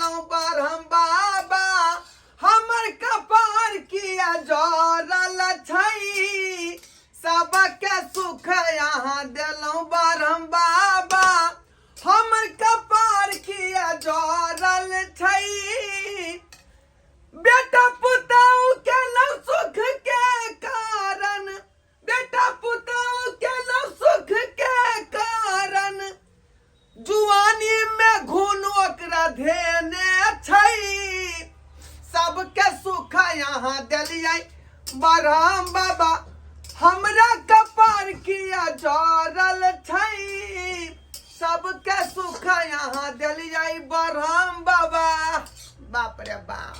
देलहुँ ब्रह्म बाबा, हमर कपार किया जरल छै। सबके सुख यहाँ देलहुँ ब्रह्म बाबा, हमर कपार किया जरल छै। बेटा पुतहु केलहुँ सुख के कारण, बेटा पुतहु केलहुँ सुख के कारण, जुआनी में घुन ओकरा धेने छै। सबके सुख यहाँ देलियै बरहम बाबा, हमरा कपार किया जरल छै। सबके सुख यहाँ देलियै बरहम बाबा। बाप रे बाप,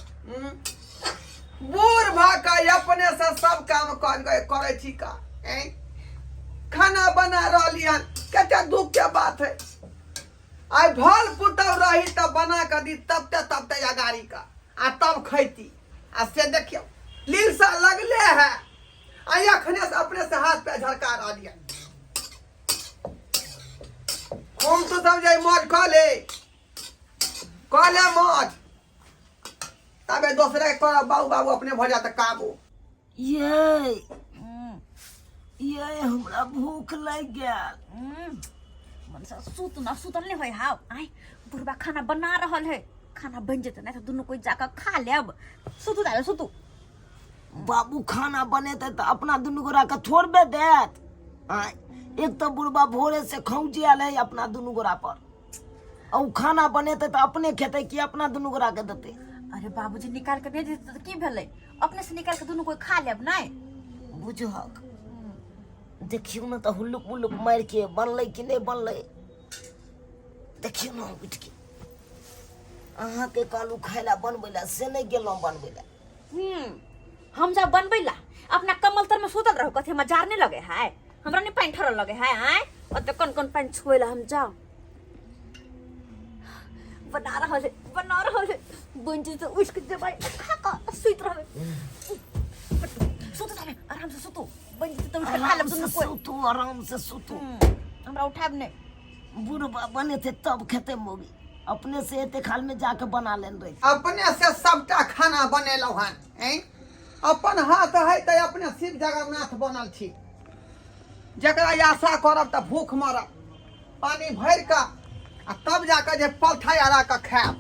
बूढ़ भऽ कऽ अपने से सब काम करै छी का, ऐं? खाना बना रहली हन, कते दुख के बात है। आइ भल पुतौ रही तऽ बना कऽ दी तबते तबते अगाड़ी का आ तब खैती। आ से देखियौ लीलसा लगले है आ अखने से अपने से हाथ पे झड़का रहली हन। हम तो सब जाय मौज कऽ ले, कऽ ले मौज, तबे दोसरे के करब बाबू बाबू अपने भऽ जात काबू। ये ये हमरा भूख लग गेल। मनसा सुत ना, सुतल नहीं होय हाव। आय बुढ़बा खाना बना रहल है, खाना बन जेते नहीं तो दुनू कोई जाकर खा लेब। सुतू दादा सुतू। बाबू खाना बनेते तो अपना दुनू गोरा के थोड़बे देत। आय एक तो बुढ़बा भोरे से खौंचे आयल है अपना दुनू गोरा पर, आ उ खाना बनेते तो अपने खेते कि अपना दुनू गोरा के देते। अरे बाबूजी निकाल के नहीं देते तो की भेलै, अपने से निकाल के दुनू कोई खा लेब नहीं। बुझहक देखियौ ने तऽ हुल्लुक मुल्लुक मारि के बनलै कि नहि बनलै, देखियौ ने उठि के। अहाँके कहलहुँ खाय लए बनबै लए, से नहि गेलहुँ बनबै लए। हम जा बनबै ला अपना कमल तर में सुतल रहू, कथी हमरा जार नहीं लगे है, हमरा नहीं पानि ठरल लगे है। आय ओते कोन कोन पानि छुए ला हम जाओ। बना रहल है, बना रहल है, बन जेतै उठ के जेबै खा के सुति रहबै। सुतू जाबे आराम से सुतू, बन जेतै तऽ उठ के खा लेब आराम से दुनू कोइ। सुतू, आराम से सुतू। हमरा उठायब नहि। बुढ़बा बनेतै तब खेतै मौगी, अपने से एते खाल में जाके बना लेन रही। अपने से सबटा खाना बनेलहुँ हन, ऐं? अपन हाथ है तऽ अपने शिव जगन्नाथ बनल छी, जकरा आशा करब तऽ भूख मरब। पानी भरि कऽ आ तब जाकऽ जे पलथा अड़ा कऽ खायब।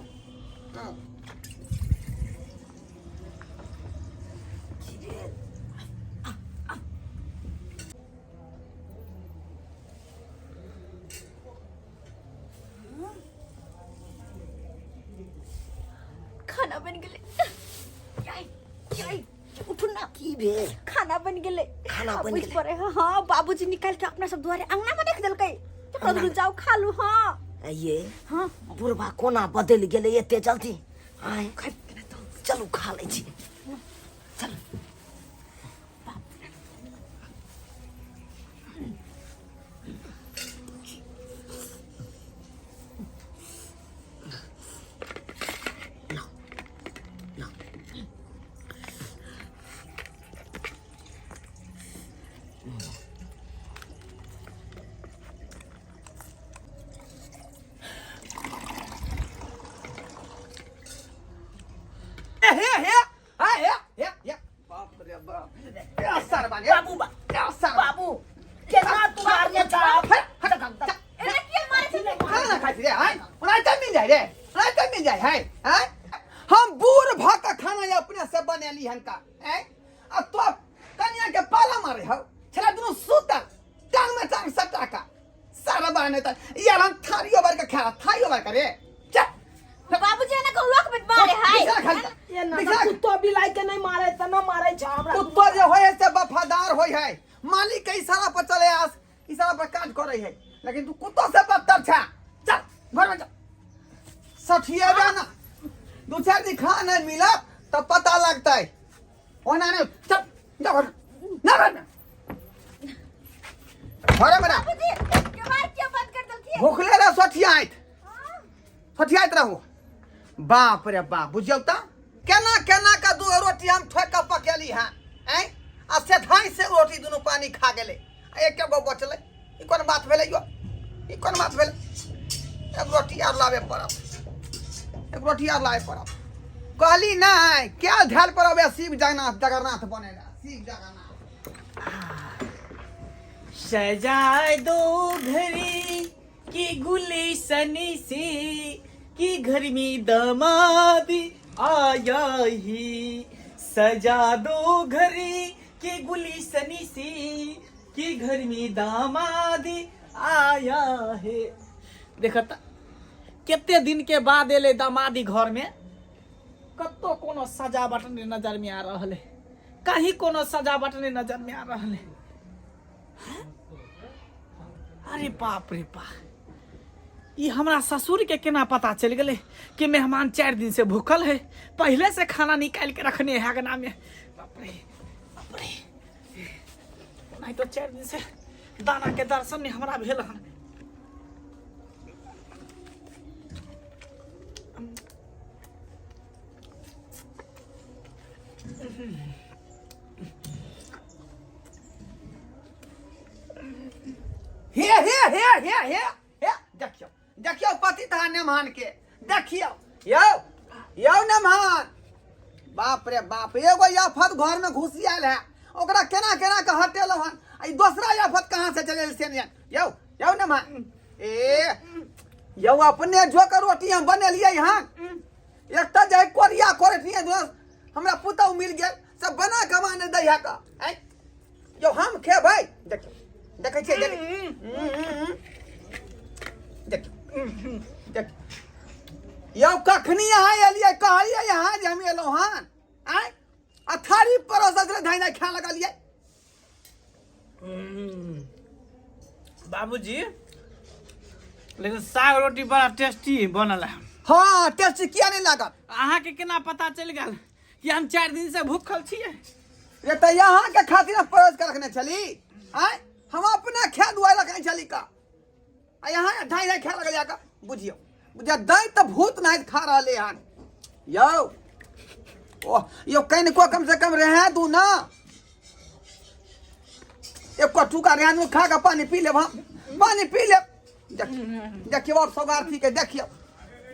खाना बन गेलै। याई, याई, उठू ना। की भेल? खाना बन गेलै। खाना बनि बुझि गेलै। पड़े है, हाँ बाबूजी निकाल के अपना सब दुआरे अंगना में रख देलकै। तकरा अंगना दुनू जाओ खा लू। हाँ ये हाँ बुढ़बा कोना बदलि गेलै एते जल्दी? आय खाइ के ना तो। चलू खा लै छी, चलू। हे हे हे हे हे हे, बाप रे बाप, ए सरबा रे। बाबू बा ए सरबा। बाबू केना तू मारने छा? एना किया मारे छै? खाना ना खाइ छी रे? आय ओना तऽ मिल जाय रे, ओना तऽ मिल जाय है। आय हम बूढ़ भऽ कऽ खाना अपने से बनेली हन का, आय आ तो कनिया के पाला मारे हौ छला दुनू सुतल टांग में टांग सटा का सरबा। नहीं तऽ यार हम थारियो भर के खा, थारियो भर के रे, चल। बाबूजी एना को लोक में मारे है। बिछा खाली ये ना बिछा। कुत्तो बिलाई के नहीं मारे त ना मारे छ हमरा। कुत्तो जे होय है से वफादार होय है, मालिक के इशारा पर चले आस इशारा पर काज करे है, लेकिन तू कुत्तो से बदतर छा। चल घर में चल, सठिएबे ना दू चार दिन खा नहीं मिलत तब पता लगतै। ओना नहीं, चल जा घर में, ना घर में, घरे में ना। बाबूजी केवाड़ किया बंद कर देलखिन? भूखले रह, सठियाइत सठियाइत रहू। बाप रे बाप, बुझियौ तऽ केना केना के दू रोटी हम ठोकि कऽ पकेली हँ, आँय आ से धाँइ से रोटी दुनू पानी खा गेलै आ एके गो बचलै। ई कोन बात भेलै यौ? ई कोन बात भेलै? एक रोटी आर लाबे पड़त। एक रोटी आर लाए पड़त। कहली नहि क्या धैल पर अबे शिव जगन्नाथ जगन्नाथ बनेला शिव जगन्नाथ। सजाए दो घरी की गुलशनी से कि घर में दमाद आया ही, सजा दो घरी की गुलशनी से कि घर में दामाद आया है। देखत कते दिन के बाद एले दामादी घर में, कतो कोनो सजावट नहीं नजर में आ रहल है, कहीं कोनो सजावट नहीं नजर में आ रहल है। अरे बाप रे बाप, ई हमरा ससुर के केना पता चल गेलै कि मेहमान 4 दिन से भूखल है, पहले से खाना निकाल के रखने है अगना में। बाप रे बाप रे, नहीं तो 4 दिन से दाना के दर्शन नहीं हमरा भेल हन। हे हे हे हे हे हे, देखियौ देखियौ पति तहा नेमान के, देखियौ यौ यौ नेमान, बाप रे बाप, एगो आफत घर में घुसी आयल है, ओकरा केना केना के हटेलहुँ हन, आ ई दोसरा आफत कहाँ से चलेल से नहीं। यौ यौ नेमान, ए यौ अपने जो के रोटी हम बनेलियै हन, एकटा जे कोरिया करे हमरा पुतहु मिल गेल, सब बना के माने दै है का। आँय यौ हम खेबै, देखियौ देखै छियै, देखियौ देखियौ यौ कखनी अहाँ एलियै, कहलियै अहाँ जे हम एलहुँ हन, आँय आ थारी परोसत रहे धाइ धाइ खाय लगलियै। बाबूजी लेकिन साग रोटी बड़ा टेस्टी बनल है। हाँ टेस्टी किया नहीं लागत? अहाँके केना पता चलि गेल कि हम 4 दिन से भूखल छियै? रे तऽ यहाँ के खातिर हम परोस के रखने छली, आँय हम अपना खाय दुआरे रखने छली का, आ यहाँ ढाई ढाई खाय लगल का। बुझियौ बुझियौ दै तऽ भूत नाहित खा रहले हन। यौ ओह यौ कनिको कम से कम रहे दू ना, एक टुका रहे दू, खा के पानी पी लेब, हम पानी पी लेब। देखियौ अब सौगार्थी के देखियौ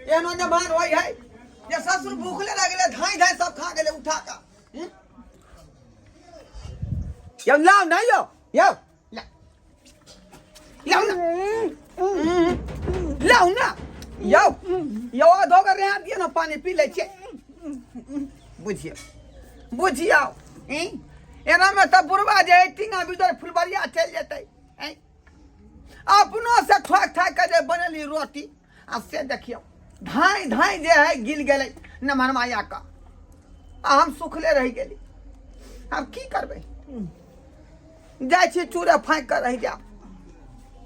एहनो जमान होइ है जे ससुर भूखले रह गेलै, धाइ धाइ सब खा गेलै उठा कऽ। यौ लाउ ना यौ, यौ लाउ ना, लाउ ना यौ, यौ धो के रेहा दिअ ना, पानी पी लै छियै। बुझियौ बुझियौ एनामे तऽ बुढ़वा जे है टीना बिदर फुलबरिया चलि जेतै। अपनो से ठोक ठाक के जे बनेली रोटी आ से देखियौ धाँइ धाँइ जे है गिल गेलै नमहरमाया का, आ हम सुखले रहि गेली। आब की करबै, जाइ छी चूरे फाँकि कऽ रहि जायब,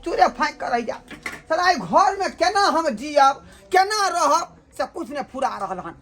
चूरे फाँकि कऽ रहि जायब। साला एहि घरमे केना हम जियब केना रहब से किछु नहि फुरा रहल हन।